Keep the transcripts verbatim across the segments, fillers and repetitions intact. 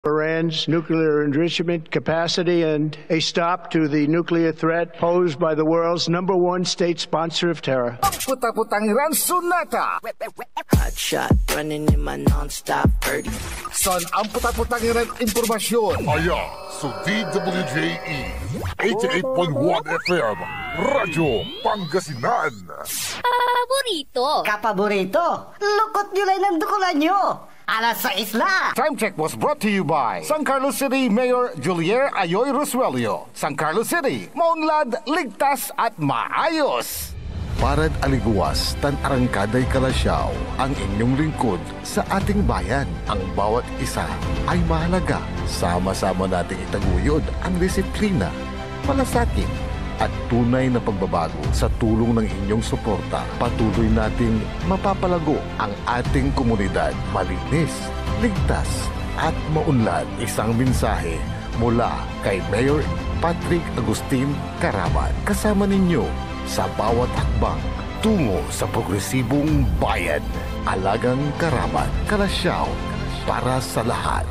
Iran's nuclear enrichment capacity and a stop to the nuclear threat posed by the world's number one state sponsor of terror. Ampetapetang iran sonata. Hot shot, running in my non-stop thirty. San ampetapetang iran impormasyon. Aya so D W J E eighty-eight point one F M, Radyo Pangasinan. Paborito. Kapaborito, lukot nyo lay nandukulan nyo. Alas sais la. Time check was brought to you by San Carlos City Mayor Julier Ayoy Rosuelio. San Carlos City, maunlad, ligtas at maayos. Parad aligewas tan arangkaday kalasyaw ang inyong lingkod sa ating bayan. Ang bawat isa ay mahalaga. Sama-sama nating itaguyod ang disiplina, malasakit, at tunay na pagbabago. Sa tulong ng inyong suporta, patuloy nating mapapalago ang ating komunidad. Malinis, ligtas, at maunlad. Isang mensahe mula kay Mayor Patrick Agustin Caraman. Kasama ninyo sa bawat hakbang tungo sa progresibong bayan. Alagang Caraman, Kalasyaw, para sa lahat.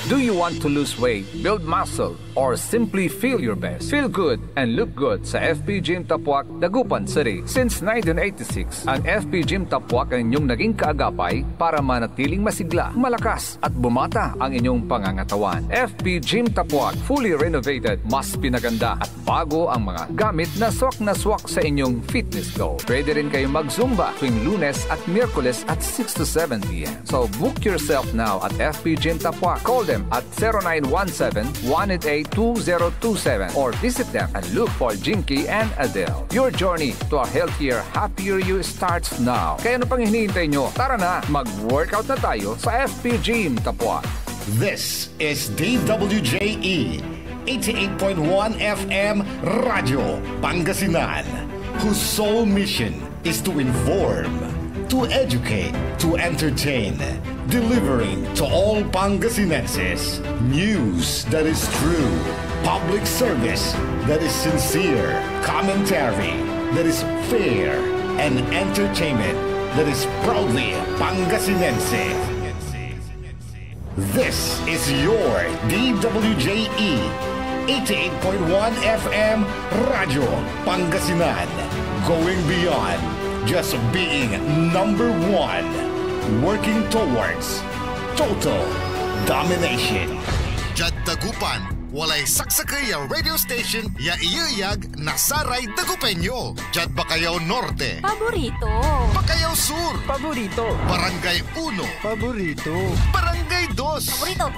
Do you want to lose weight, build muscle, or simply feel your best? Feel good and look good sa F P Gym Tapuac, Dagupan City. Since nineteen eighty-six, ang F P Gym Tapuac ang inyong naging kaagapay para manatiling masigla, malakas, at bumata ang inyong pangangatawan. F P Gym Tapuac, fully renovated, mas pinaganda at bago ang mga gamit na swak na swak sa inyong fitness goal. Pwede rin kayo mag-Zumba tuwing Lunes at Miyerkules at six to seven p m. So book yourself now at F P Gym Tapuac. Call them at zero nine one seven, one eight eight, two zero two seven or visit them and look for Jinky and Adele. Your journey to a healthier, happier you starts now. Kaya ano pang hinihintay nyo? Tara na, mag-workout na tayo sa F P Gym Tapuac. This is D W J E, eighty-eight point one F M Radyo Pangasinan, whose sole mission is to inform, to educate, to entertain, delivering to all Pangasinenses news that is true, public service that is sincere, commentary that is fair, and entertainment that is proudly Pangasinense. This is your D W J E, eighty-eight point one F M Radyo Pangasinan. Going beyond just being number one. Working towards total domination. Diad Dagupan, walay saksakey a radio station ya iyeyag na saray Dagupeño. Diad Bacayao Norte. Paborito. Bacayao Sur. Paborito. Barangay Uno. Paborito. Barangay Dos. Paborito.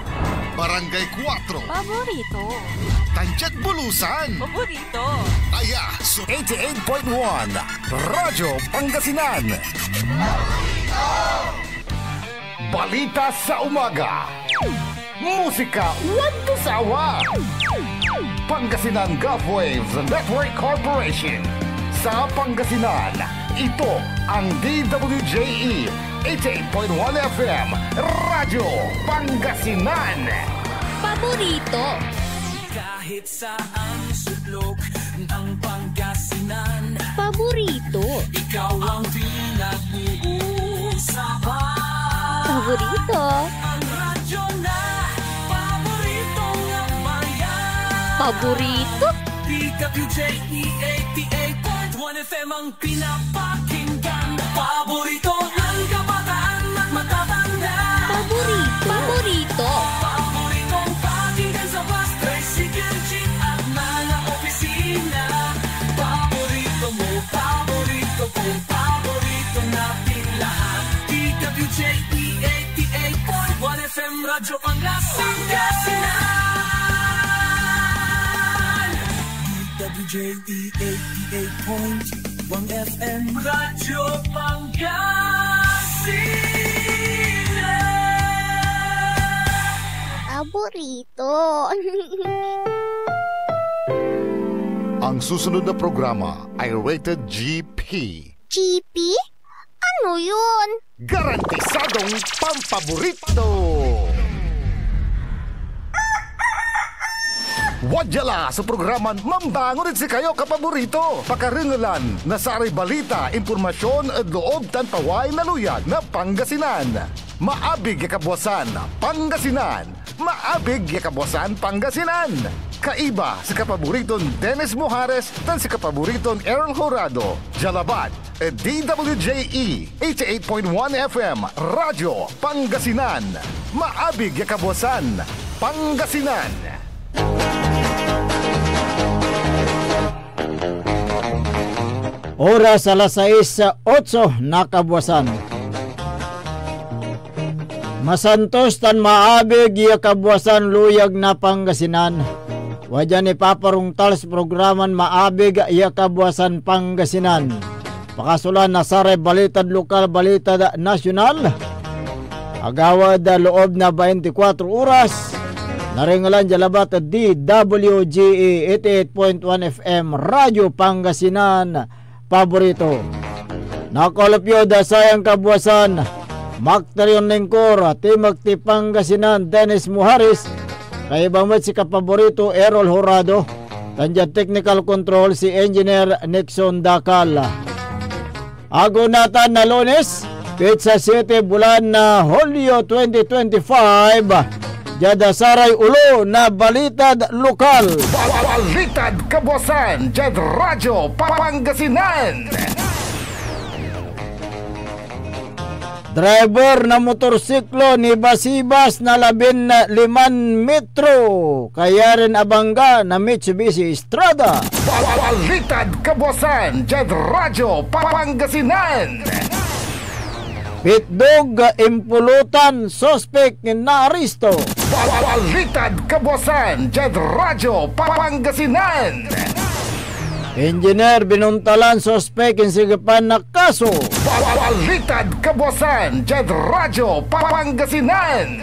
Barangay Cuatro. Paborito. Tan diad Bulusan. Paborito. Aya so eighty-eight point one Radyo Pangasinan. Balita sa umaga. Musika, walang sawa. Pangasinan Gulf Waves Network Corporation. Sa Pangasinan, ito ang D W J E eighty-eight point one F M, Radyo Pangasinan. Paborito. Kahit saan sulok ng Pangasinan. Paborito. Ikaw ang pinag-uusapan. Paborito. Ang radyo na paborito ng bayan. Paborito. D W J E eighty-eight point one F M ang pinapakinggan. Paborito ng kabataan at matatanda. Paborito. Paborito. Paboritong pakinggan sa bus, tricycle, jeep at mga opisina. Paborito mo, paborito ko, paborito natin lahat. D W J E eighty-eight point one F M Radyo Pangasinan. D W J E eighty-eight point one F M Radyo Pangasinan. Paborito. Ang susunod na programa ay rated G P. G P? Ano yun? Garantisadong pampaborito! Wadya la so programan mambangon ed sikayo, kapaborito. Pakarengelan na saray balita, impormasyon ed loob tan paway na luyag na Pangasinan. Maabig ya Kabwasan, Pangasinan. Maabig ya Kabwasan, Pangasinan. Kaiba si kapaboriton Dennis Mojares tan si kapaboriton Errol Horado. Dia labat ed D W J E eighty-eight point one F M, Radyo Pangasinan. Maabig ya Kabwasan, Pangasinan. Oras alas sais otso na kabwasan. Masantos tan maabig ya kabwasan, luyag na Pangasinan. Wadya nipaparongtal so programan Maabig ya Kabwasan, Pangasinan. Pakasolan na saray balitad lokal, balitad nasyonal. Agawa ed loob na baintikwatro oras. Narengelan dia labat ed D W G E eighty-eight point one F M, Radyo Pangasinan, paborito. Nakalop yo da sayan kabwasan, makter yon lingkor, Team Active Pangasinan, Dennis Mojares, kaiba met si kapaborito, Errol Horado, tan diad technical control si Engineer Nixon Dacal. Ago natan na Lunes, pitsa siete bulan na Hulyo twenty twenty-five, diad saray olo na balitad lokal. Balitad Kabwasan, diad Radyo Pangasinan. Driver na motorsiklo nibasibas na labinliman metro, kayarin abangga na Mitsubishi Strada. Balitad Kabwasan, diad Radyo Pangasinan. Pitdog, impulutan, suspek naaresto. Balitad Kabwasan, diad Radyo Pangasinan. Engineer, binuntalan, suspek, insigepan na kaso. Balitad Kabwasan, diad Radyo Pangasinan.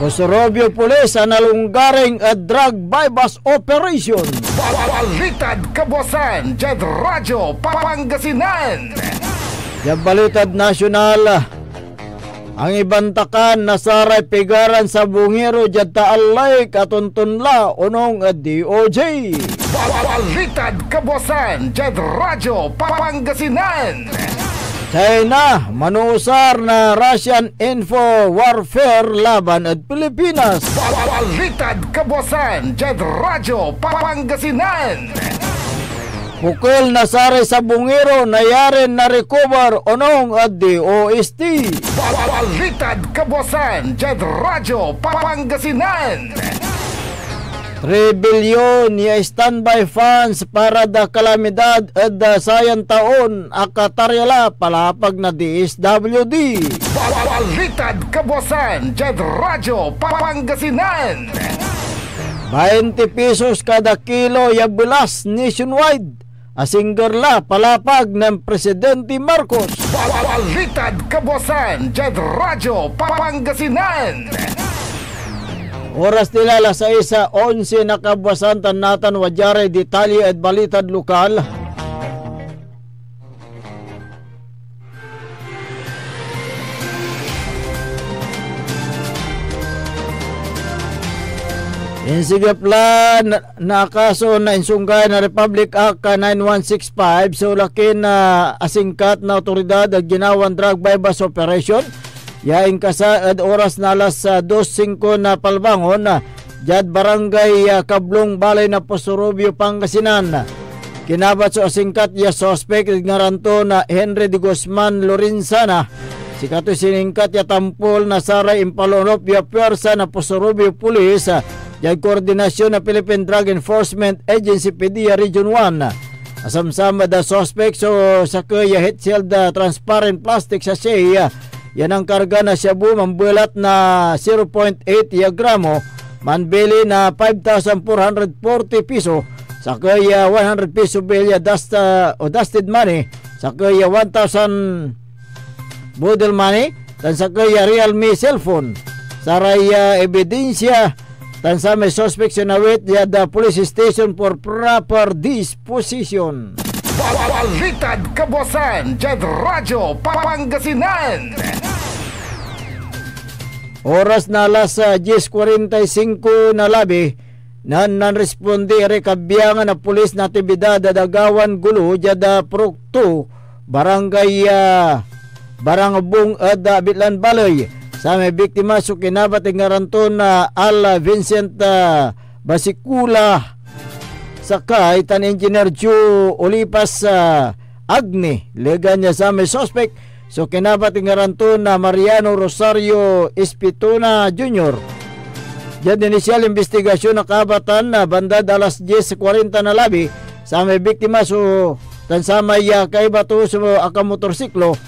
Osorobio Police analunggaring ed drug buy-bust operation. Balitad Kabwasan, diad Radyo Pangasinan. Diad balitad nasyonal, angibantakan na saray pigaran sabungero diad Taal Lake, atonton la onong ed D O J. Balitad Kabwasan, diad Radyo Pangasinan. China, manuusar na Russian info warfare laban ed Pilipinas. Balitad Kabwasan, diad Radyo Pangasinan. Pukel na saray sabungero nayarin na-recover onong ed D O S T. Balitad Kabwasan, diad Radyo Pangasinan. Three bilyon ya standby funds para da kalamidad ed, ah, sayan taon, akatarya la palapag na D S W D. Balitad Kabwasan, diad Radyo Pangasinan. Bainti pesos kada kilo ya belas nationwide. Asingger la palapag nen Presidente Marcos. Balitad Kabwasan, diad Radyo Pangasinan. Oras nila alas sais onse na kabwasan, tan natan wadya ray detalye ed balitad lokal. Insigep la na, na kaso na insunggay na Republic Act nine one six five so lakin, ah, asingkat na awtoridad ed ginawan drug buy-bust operation ya inkasa ed oras na alas, ah, dos singko na palbangon, ah, diad Barangay, ah, Kablong, baley na Poso Rubio, Pangasinan. Kinabat so asingkat ya suspek ed ngaran to na Henry de Guzman Lorenzana. Sikatoy siningkat ya tampol na saray impalonop ya puwersa na Poso Rubio Police, ah, diad koordinasyon na Philippine Drug Enforcement Agency, PDEA Region one. Asamsam ed suspek so sakey ya heat-sealed, ah, transparent plastic sachet, ah, ya nankarga na shabu mambelat na zero point eight ya gramo, manbili na five thousand four hundred forty piso, sakey ya one hundred piso bill ya dust, ah, o dusted money, sakey ya one thousand boodle money, tan sakey ya Realme cellphone. Saray, ah, ebidensya tan samay suspek so inawit diad police station for proper disposition. Balitad Kabuasan diad Radyo Pangasinan. Oras na alas, ah, diez kuarenta y singko na labi, nan nanresponde iray kabiangan na pulis na aktibidad ed agawan gulo diad, ah, Purok two, Barangay, ah, Barang Bung ed, ah, Abitlan Baley. Samay biktima so kinabat ed ngaran ton, ah, Al Vincent, ah, Basicula Sakay tan Engineer Joe Olipas, ah, Agni. Legan ya samay suspek so kinabat ed ngaran ton, ah, Mariano Rosario Espituna Junior. Diad inisyal imbestigasyon na kabatan na bandad alas diez kuarenta na labi, samay biktima so, tan samay, ah, kaiba to so akamotorsiklo,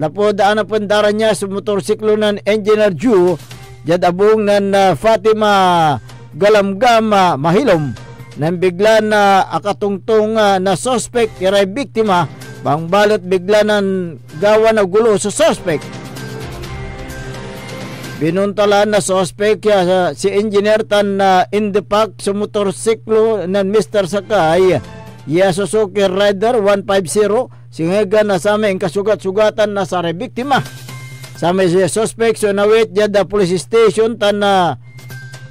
lapud anapen da ra nia so motorsiklo nen Engineer Joe diad abung nen, ah, Fatima Galamgam, ah, Mahilom. Nen bigla na akatongtong, ah, na suspek iray biktima, bangbalet bigla nan gawa na gulo so suspek. Binuntalan na suspek ya, ah, si Engineer tan, ah, indepak so motorsiklo nen Mister Sakay ya Suzuki Rider one five zero, singa na samay inkasugat-sugatan na saray biktima. Samay suspek so inawit diad, ah, police station tan, ah,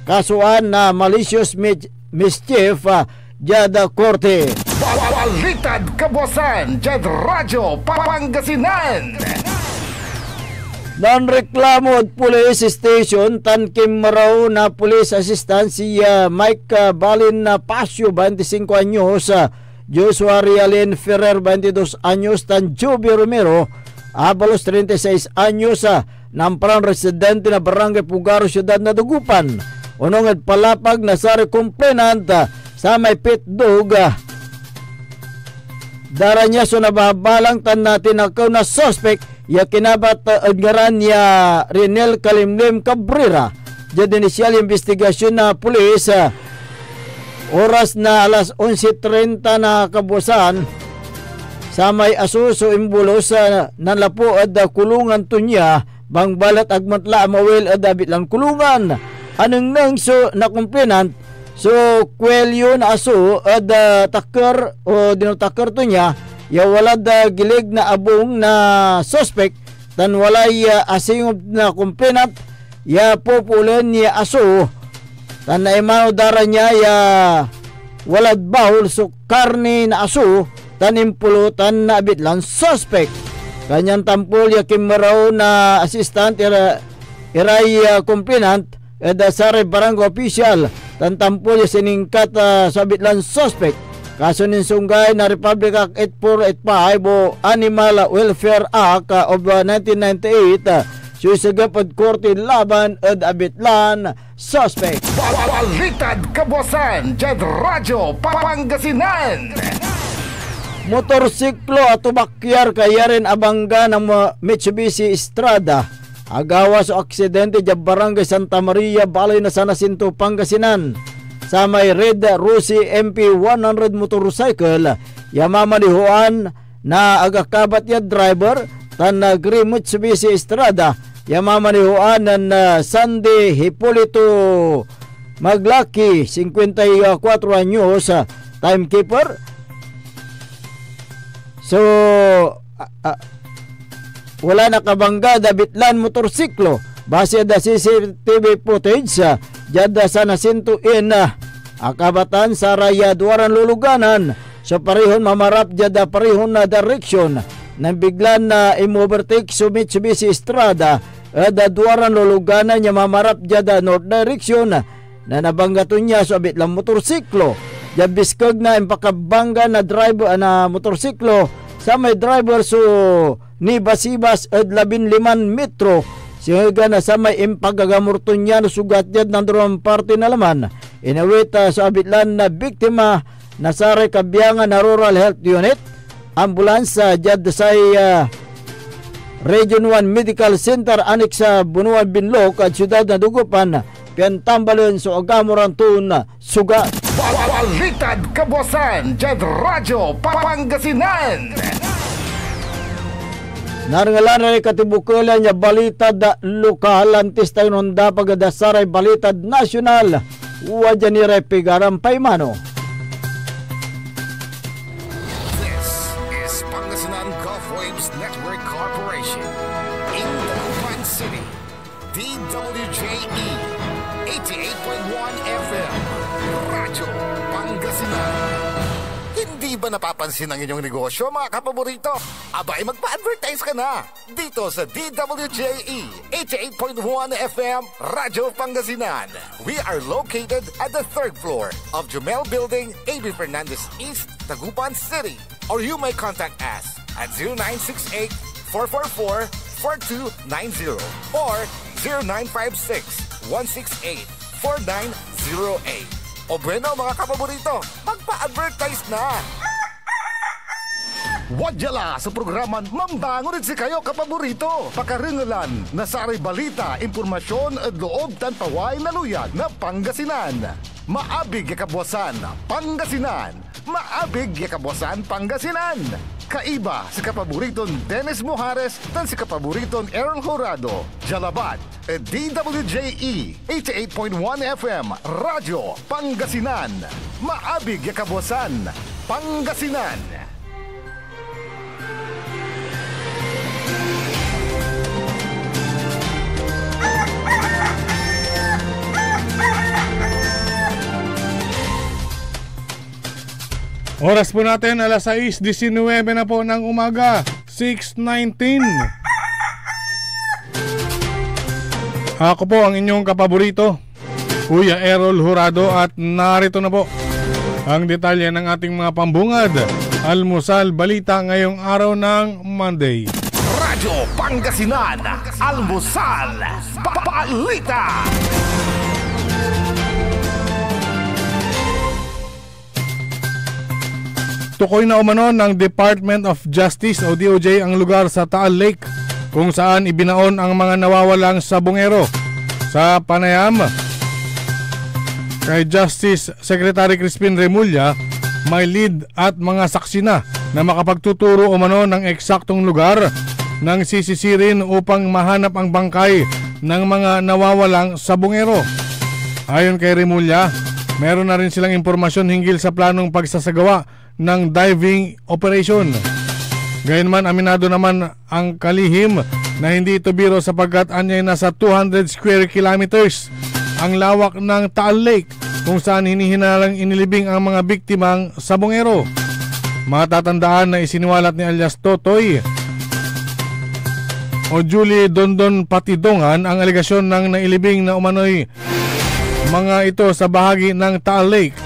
kasuan na malicious mis-, mischief, ah, diad, ah, korte. Balitad Kabuasan diad Radyo Pangasinan. Nanreklamo ed police station tan kinmaraw na police assistant si, ah, Mike, ah, Balin, ah, Pasio, twenty-cinco anyos, ah, Joshua Realin Ferrer, twenty-dos anyos, tan Joby Romero, abalos, treinta y seis anyos, ah, namparan residente na Barangay Pugaro, Siudad na Dagupan. Onung ed palapag na saray complainant, ah, samay pitdog, ah, da ra nia so nababalang tan natinakew na suspek ya kinabat, ah, ed ngaran ya Renel Kalimlim Cabrera. Diad inisyal ya imbestigasyon na pulis, ah, oras na alas onse treinta na kabuasan, samay aso so imbulos, ah, nanlapu ed, ah, kulungan to nia, bangbalet ag met la amawil ed abitlan kulungan. Anengneng so nakomplainant so kuelyo na aso ed, ah, taker odino taker to nia ya walad, ah, gilig na abung na suspek, tan walay, ah, asingub na complainant ya popoolen ya aso, tan naimano da ra nia ya walad bahol so karni na aso tan impulutan na abitlan suspek. Kanyan tampol ya kinmaraw na assistant ira, iray, ah, complainant ed, ah, saray barangay official tan tampol ya siningkat, ah, so abitlan suspek. Kaso nin songgay na Republic Act eight four eight five o Animal Welfare Act, ah, of, ah, nineteen ninety-eight, ah, so isagap ed korte laban ed abitlan suspek. Balitad Kabuasan diad Radyo Pangasinan. Motorsiklo a tubakyar kayarin abangga na mo-, Mitsubishi Strada. Agawa so aksidente diad Barangay Santa Maria, Baley na San Jacinto, Pangasinan. Samay Red Rosy M P one hundred motorcycle ya mamanihoan na agakabat ya driver tan na gray Mitsubishi Strada ya mamanihoan nen, ah, Sandy Hipolito Maglaki, cincuenta y cuatro anyos, ah, timekeeper. So, ah, ah, wala nakabangga ed abitlan motorsiklo. Base ed C C T V footage, ah, diad, ah, San Jacinto Inn, ah, akabatan saray, ah, duaran luluganan so parihon mamarap diad, ah, parihon, ah, direksyon. Nen biglan, ah, imovertake so Mitsubishi Strada ed, ah, duaran luluganan ya mamarap diad, ah, north direction, na nabangga to nia so abitlan motorsiklo. Diad biskeg na impakabangga na driver, ah, na motorsiklo, samay driver so nibasibas ed labinliman metro. Singa na samay impagagamor to nia no sugat diad nanduruman parte na laman. Inawit, ah, so abitlan na biktima na saray kabiangan na Rural Health Unit, ambulansya diad say, ah, Region one Medical Center, aneksa Bunuan Binlok, ed siudad na Dagupan, pian tambalen so agamoran ton sugat. Balitad Kabuasan diad Radyo Pangasinan. Narngelan ray katibukelan ya balitad lokal, antis tayo nondapag ed saray balitad nasyonal. Wadya ni ray pigaran paimano. This is Pangasinan Gulf Waves Network Corporation in Dagupan City, D W J E, eighty-eight point one F M, Radyo Pangasinan. Hindi Di ba napapansin ang inyong negosyo, mga kapaborito? Abay, magpa-advertise ka na dito sa D W J E eighty-eight point one F M Radyo Pangasinan. We are located at the third floor of Jumel Building, A B Fernandez East, Dagupan City. Or you may contact us at zero nine six eight, four four four, four two nine zero or zero nine five six, one six eight, four nine zero eight. O bueno, mga kapaborito, magpa-advertise na! Wadya la so programan mambangon ed sikayo, kapaborito. Pakarengelan na saray balita, impormasyon ed loob tan paway na luyag na Pangasinan. Maabig ya kabwasan, Pangasinan. Maabig ya kabwasan, Pangasinan. Kaiba si kapaboriton Dennis Mojares tan si kapaboriton Errol Horado. Dia labat ed D W J E eighty-eight point one F M Radyo Pangasinan. Maabig ya kabwasan, Pangasinan. Oras po natin, alas sais diecinuebe na po ng umaga, six nineteen. Ako po ang inyong kapaborito, Kuya Errol Jurado, at narito na po ang detalye ng ating mga pambungad almusal balita ngayong araw ng Monday. Radyo Pangasinan, Almusal Balita. Tukoy na umano ng Department of Justice o D O J ang lugar sa Taal Lake kung saan ibinaon ang mga nawawalang sabongero. Sa panayam kay Justice Secretary Crispin Remulla, may lead at mga saksi na na makapagtuturo umano ng eksaktong lugar ng sisisirin upang mahanap ang bangkay ng mga nawawalang sabongero. Ayon kay Remulla, meron na rin silang impormasyon hinggil sa planong pagsasagawa ng diving operation. Gayunman, aminado naman ang kalihim na hindi ito biro sapagkat anyay nasa two hundred square kilometers ang lawak ng Taal Lake kung saan hinihinalang inilibing ang mga biktimang sabongero. Matatandaan na isiniwalat ni alias Totoy o Julie Dondon Patidongan ang alegasyon ng nailibing na umanoy mga ito sa bahagi ng Taal Lake.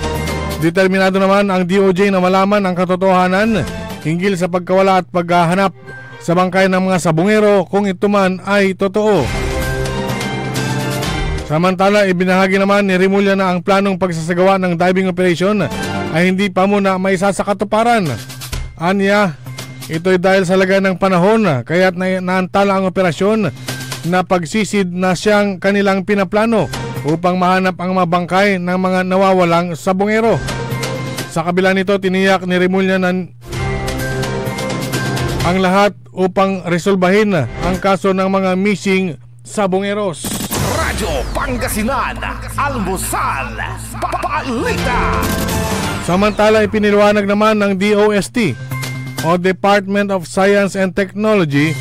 Determinado naman ang D O J na malaman ang katotohanan hinggil sa pagkawala at paghahanap sa bangkay ng mga sabongero kung ito man ay totoo. Samantala, ibinahagi naman ni Remulla na ang planong pagsasagawa ng diving operation ay hindi pa muna maisasakatuparan. Anya, ito'y dahil sa lagay ng panahon, kaya't na-, naantala ang operasyon na pagsisid na siyang kanilang pinaplano upang mahanap ang mga bangkay ng mga nawawalang sabongero. Sa kabila nito, tiniyak ni Remulla na ang lahat upang resolbahin ang kaso ng mga missing sabongeros. Radyo Pangasinan, Almusal, Balita. Samantala, ipiniliwanag naman ng D O S T o Department of Science and Technology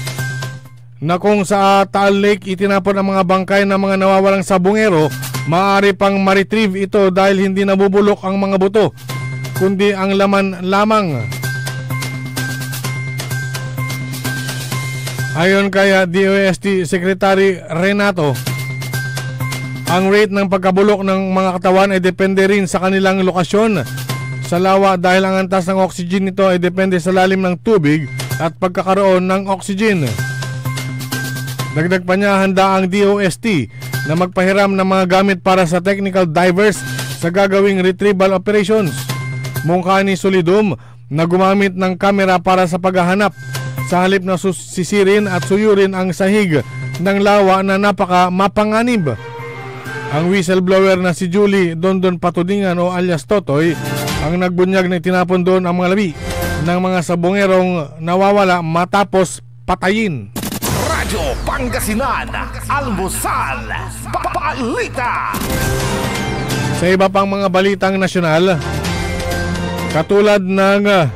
na kung sa Taal Lake itinapon ang mga bangkay ng mga nawawalang sabongero, maaari pang ma-retrieve ito dahil hindi nabubulok ang mga buto, kundi ang laman lamang. Ayon kay, ah, D O S T Secretary Renato, ang rate ng pagkabulok ng mga katawan ay depende rin sa kanilang lokasyon sa lawa dahil ang antas ng oxygen nito ay depende sa lalim ng tubig at pagkakaroon ng oxygen. Dagdag pa niya, handa ang D O S T na magpahiram ng mga gamit para sa technical divers sa gagawing retrieval operations. Mungkahi ni Solidum na gumamit ng kamera para sa paghahanap sa halip na sus-, sisirin at suyurin ang sahig ng lawa na napaka mapanganib. Ang whistleblower na si Julie Dondon Patudingan o alias Totoy ang nagbunyag na itinapon doon ang mga labi ng mga sabongerong nawawala matapos patayin. Radyo Pangasinan, Almusal, Balita. Sa iba pang mga balitang nasyonal, katulad ng, ah,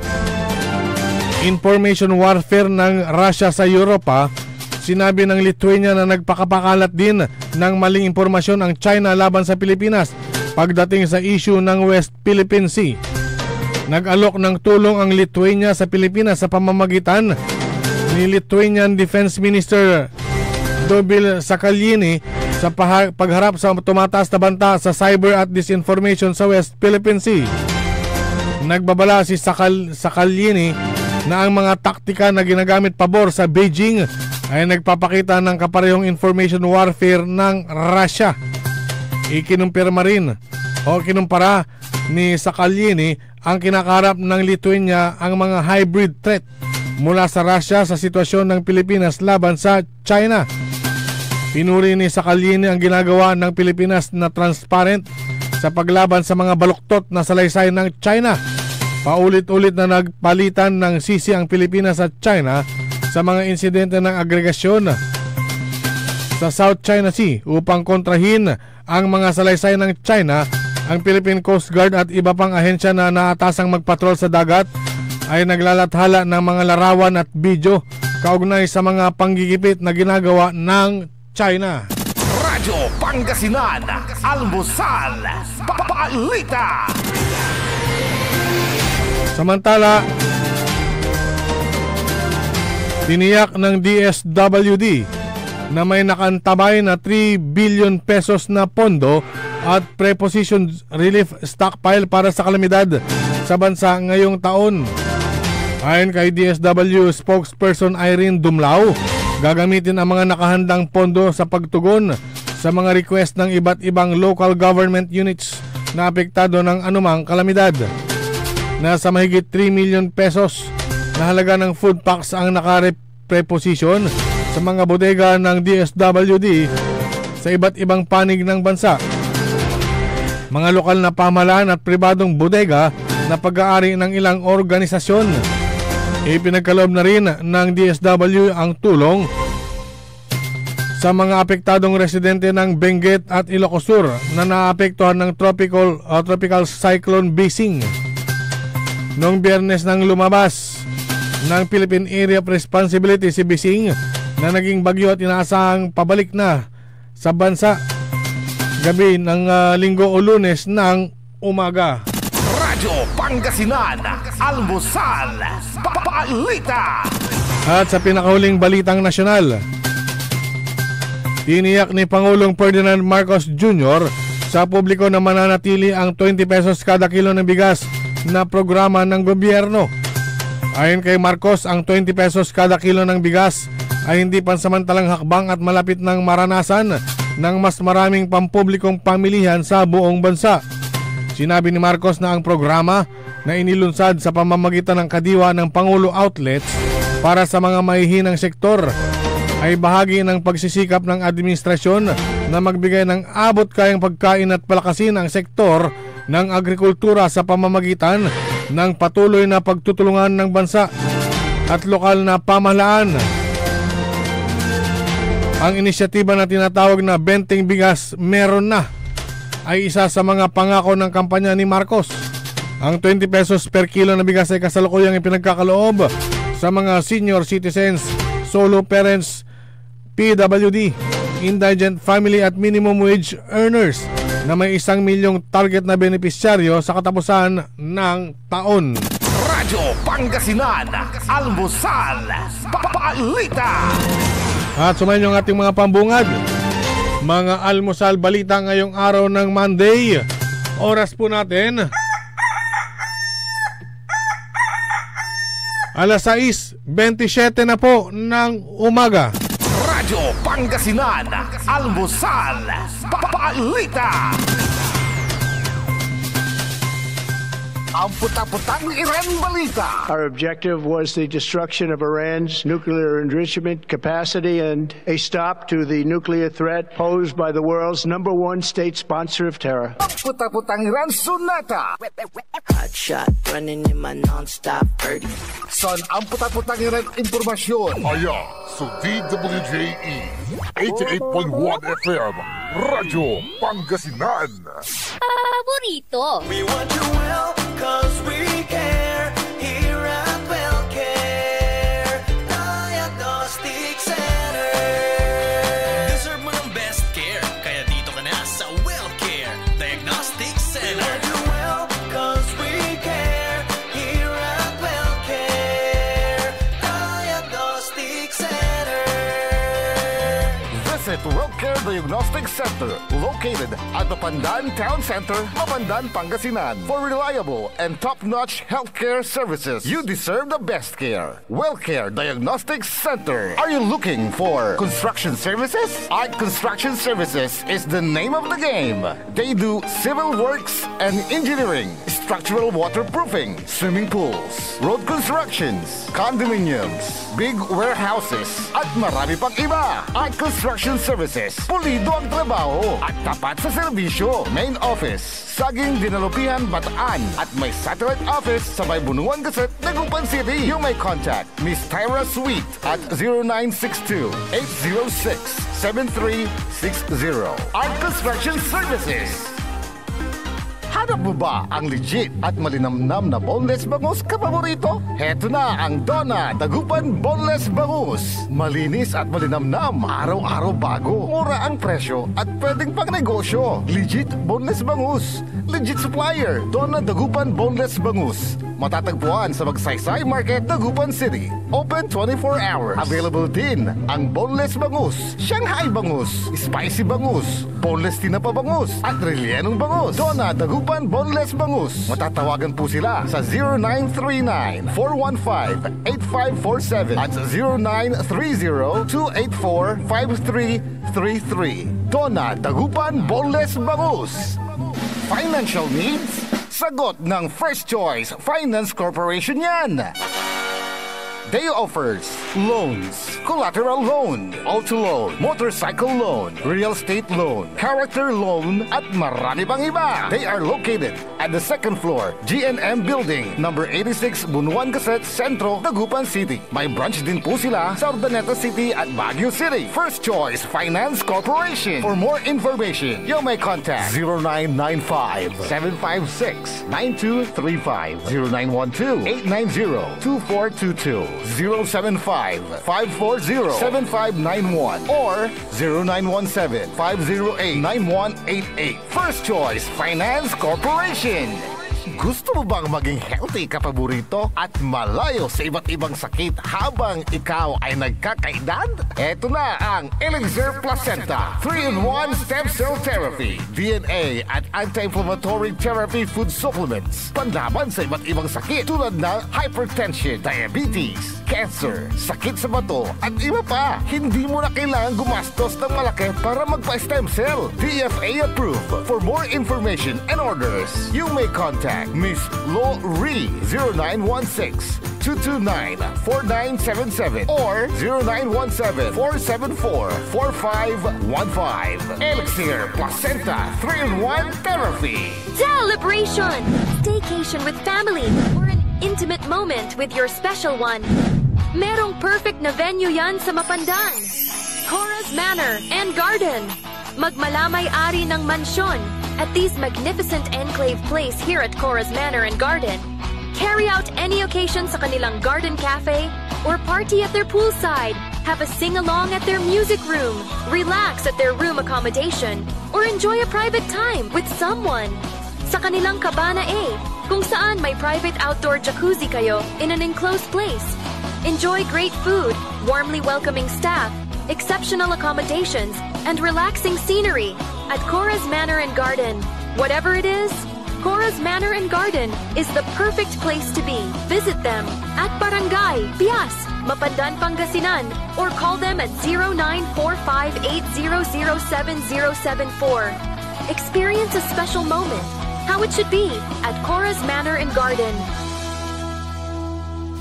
information warfare ng Russia sa Europa, sinabi ng Lithuania na nagpakapakalat din ng maling impormasyon ang China laban sa Pilipinas pagdating sa issue ng West Philippine Sea. Nag-alok ng tulong ang Lithuania sa Pilipinas sa pamamagitan ni Lithuanian Defense Minister Dobil Sakalini sa paha-, pagharap sa tumataas na banta sa cyber at disinformation sa West Philippine Sea. Nagbabala si Sakal-, Sakalini na ang mga taktika na ginagamit pabor sa Beijing ay nagpapakita ng kaparehong information warfare ng Russia. Ikinumpirma rin o kinumpara ni Sakalini ang kinakaharap ng Lithuania ang mga hybrid threat mula sa Russia sa sitwasyon ng Pilipinas laban sa China. Pinuri ni Sakalini ang ginagawa ng Pilipinas na transparent sa paglaban sa mga baluktot na salaysay ng China. Paulit-ulit na nagpalitan ng sisi ang Pilipinas at China sa mga insidente ng agregasyon sa South China Sea upang kontrahin ang mga salaysay ng China, ang Philippine Coast Guard at iba pang ahensya na naatasang magpatrol sa dagat ay naglalathala ng mga larawan at video kaugnay sa mga panggigipit na ginagawa ng China. Radyo Pangasinan, Almusal, Balita. Samantala, tiniyak ng D S W D na may nakaantabay na three billion pesos na pondo at preposition relief stockpile para sa kalamidad sa bansa ngayong taon. Ayon kay D S W spokesperson Irene Dumlao, gagamitin ang mga nakahandang pondo sa pagtugon sa mga request ng iba't ibang local government units na apektado ng anumang kalamidad. Nasa mahigit three million pesos na halaga ng food packs ang nakare-, preposisyon sa mga bodega ng D S W D sa iba't ibang panig ng bansa. Mga lokal na pamahalaan at pribadong bodega na pag-aari ng ilang organisasyon. Ipinagkaloob na rin ng D S W ang tulong sa mga apektadong residente ng Benguet at Ilocos Sur na naapektuhan ng tropical, ah, Tropical Cyclone Bising. Noong Biyernes nang lumabas ng Philippine Area of Responsibility si Bising na naging bagyo at inaasahang pabalik na sa bansa gabi ng, ah, Linggo o Lunes ng umaga. Radyo Pangasinan, Almusal, Balita. At sa pinakahuling balitang nasyonal, tiniyak ni Pangulong Ferdinand Marcos Junior sa publiko na mananatili ang twenty pesos kada kilo ng bigas na programa ng gobyerno. Ayon kay Marcos, ang twenty pesos kada kilo ng bigas ay hindi pansamantalang hakbang at malapit nang maranasan ng mas maraming pampublikong pamilihan sa buong bansa. Sinabi ni Marcos na ang programa na inilunsad sa pamamagitan ng Kadiwa ng Pangulo Outlets para sa mga mahihinang sektor ay bahagi ng pagsisikap ng administrasyon na magbigay ng abot-kayang pagkain at palakasin ang sektor ng agrikultura sa pamamagitan ng patuloy na pagtutulungan ng bansa at lokal na pamahalaan. Ang inisyatiba na tinatawag na Benteng Bigas Meron Na ay isa sa mga pangako ng kampanya ni Marcos. Ang twenty pesos per kilo na bigas ay kasalukuyang ipinagkakaloob sa mga senior citizens, solo parents, P W D, indigent family at minimum wage earners na may isang milyong target na benepisyaryo sa katapusan ng taon. Radyo Pangasinan, Almusal, Balita. At sumayon yung ating mga pambungad. Mga almusal balita ngayong araw ng Monday. Oras po natin, alas sais bentisiete na po ng umaga. Radyo Pangasinan, Almusal, Balita. Ang puta-putang Iran Balita. Our objective was the destruction of Iran's nuclear enrichment capacity and a stop to the nuclear threat posed by the world's number one state sponsor of terror. Ang puta-putang Iran Sonata. Hot shot, running in my non-stop thirty. Son, ang puta-putang Iran impormasyon. Aya so D W J E eighty-eight point one F M, Radyo Pangasinan. Paborito. We want you well, 'cause we care. Here at Wellcare Diagnostic Center. Deserve mo ng best care, kaya dito ka na sa Wellcare Diagnostic Center. We want you well, 'cause we care. Diagnostic Center, located at Mapandan Town Center, Mapandan, Pangasinan. For reliable and top-notch healthcare services, you deserve the best care. Wellcare Diagnostic Center. Are you looking for construction services? Art Construction Services is the name of the game. They do civil works and engineering, structural waterproofing, swimming pools, road constructions, condominiums, big warehouses, at marami pang iba. Art Construction Services, pulido ang trabaho at tapat sa serbisyo. Main office, Saging Dinalupihan, Bataan, at may satellite office sa may Bunuan Gazette, Dagupan City. You may contact Miss Tyra Sweet at zero nine six two, eight zero six, seven three six zero. Art Construction Services. Hanap mo ba ang legit at malinamnam na boneless bangus kapaborito? Heto na ang Donna Dagupan Boneless Bangus. Malinis at malinamnam, araw-araw bago. Mura ang presyo at pwedeng pangnegosyo. Legit boneless bangus. Legit supplier, Donna Dagupan Boneless Bangus. Matatagpuan sa Magsaysay Market, Dagupan City. Open twenty-four hours. Available din ang boneless bangus, Shanghai bangus, spicy bangus, boneless tinapa bangus, at rellenong bangus. Donna Dagupan Boneless Bangus. Matatawagan po sila sa zero nine three nine, four one five, eight five four seven at zero nine three zero, two eight four, five three three three. Donna Dagupan Boneless Bangus. Financial needs? Sagot ng First Choice Finance Corporation yan. They offers loans, collateral loan, auto loan, motorcycle loan, real estate loan, character loan, at marami pang iba. They are located at the second floor, G N M Building, number eighty-six, Bunuan Gazette, Centro, Dagupan City. May branch din po sila sa Urdaneta City at Baguio City. First Choice Finance Corporation. For more information, you may contact zero nine nine five, seven five six, nine two three five, zero nine one two, eight nine zero, two four two two, zero seven five, five four zero, seven five nine one, or zero nine one seven, five zero eight, nine one eight eight. First Choice Finance Corporation. Gusto mo bang maging healthy ka paborito at malayo sa iba't ibang sakit habang ikaw ay nagkakaedad? Eto na ang Elixir Placenta three-in-one Stem Cell Therapy, D N A at Anti-Inflammatory Therapy Food Supplements. Panlaban sa iba't ibang sakit tulad ng hypertension, diabetes, cancer, sakit sa bato, at iba pa. Hindi mo na kailangan gumastos ng malaki para magpa-stem cell. D F A approved. For more information and orders, you may contact Miss Lo Ree, zero nine one six, two two nine, four nine seven seven or zero nine one seven, four seven four, four five one five. Elixir Placenta three-in-one Therapy. Celebration! Staycation with family or an intimate moment with your special one. Merong perfect na venue yan sa Mapandan. Cora's Manor and Garden. Magmalamay ari ng mansyon at this magnificent enclave place here at Cora's Manor and Garden. Carry out any occasion sa kanilang garden cafe or party at their poolside. Have a sing-along at their music room. Relax at their room accommodation or enjoy a private time with someone. Sa kanilang Cabana A, kung saan may private outdoor jacuzzi kayo in an enclosed place. Enjoy great food, warmly welcoming staff, exceptional accommodations, and relaxing scenery at Cora's Manor and Garden. Whatever it is, Cora's Manor and Garden is the perfect place to be. Visit them at Barangay Pias, Mapandan, Pangasinan, or call them at zero nine four five eight zero zero seven zero seven four. Experience a special moment, how it should be, at Cora's Manor and Garden.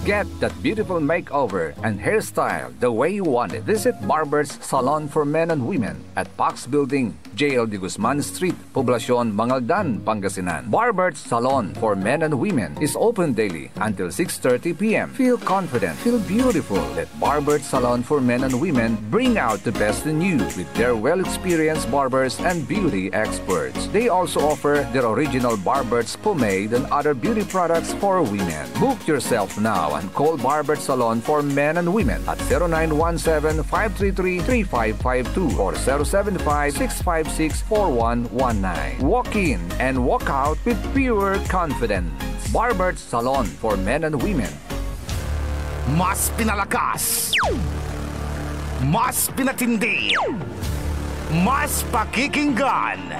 Get that beautiful makeover and hairstyle the way you want it. Visit Barber's Salon for Men and Women at Pax Building, J L D Guzman Street, Poblacion, Mangaldan, Pangasinan. Barber's Salon for Men and Women is open daily until six thirty p m. Feel confident, feel beautiful. Let Barber's Salon for Men and Women bring out the best in you with their well-experienced barbers and beauty experts. They also offer their original Barber's pomade and other beauty products for women. Book yourself now and call Barber's Salon for Men and Women at zero nine one seven, five three three, three five five two or zero seven five, six five six, four one one nine. Walk in and walk out with pure confidence. Barber's Salon for Men and Women. Mas pinalakas, mas pinatindi, Mas pakikinggan.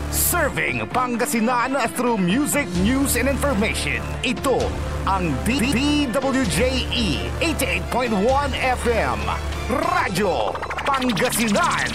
Serving Pangasinan through music, news, and information. Ito ang D W J E eighty-eight point one F M, Radyo Pangasinan.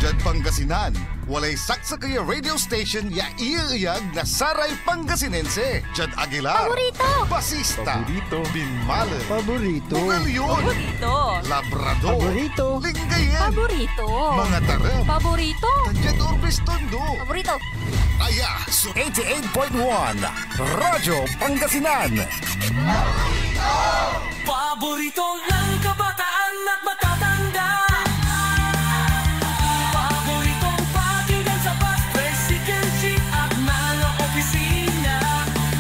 Diad Pangasinan, walay saksakey a radio station ya ieyag na saray Pangasinense. Diad Aguilar, Paborito! Basista, Paborito. Binmalen, Paborito. Bugallon, Paborito. Labrador, Paborito. Lingayen, Paborito. Mangatarem, Paborito. Diad Urbes, Tondo, Paborito. Aya so eighty-eight point one Radyo Pangasinan. Paborito ng kabataan at matatanda. Paboritong pakinggan sa bus, tricycle, jeep at mga opisina.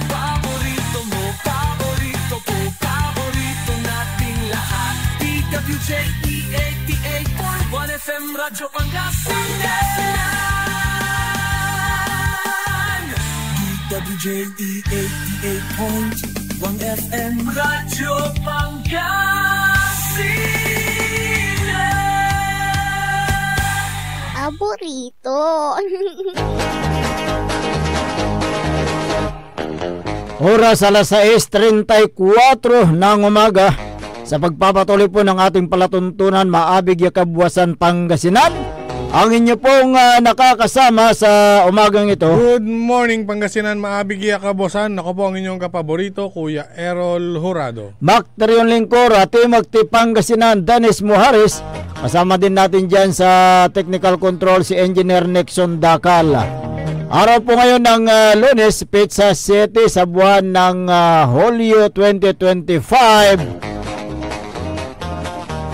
Paborito mo, paborito ko, paborito nating lahat. D W J E eighty-eight point one F M Radyo Pangasinan. D W J E eighty-eight point one F M Radyo Pangasinan. Paborito. Oras alas sais treinta y cuatro ng umaga. Sa pagpapatuloy po ng ating palatuntunan, maabig ya kabuasan Pangasinan, ang inyo pong, ah, nakakasama sa umagang ito. Good morning, Pangasinan, maabig ya kabuasan. Ako po ang inyong kapaborito, Kuya Errol Jurado. Mak Terion Lingkor, ah, Team Active Pangasinan, Dennis Muhares. Kasama din natin dyan sa technical control si Engineer Nixon Dacal. Araw po ngayon ng, ah, Lunes, petsa siyete sa buwan ng, ah, Hulyo twenty twenty-five.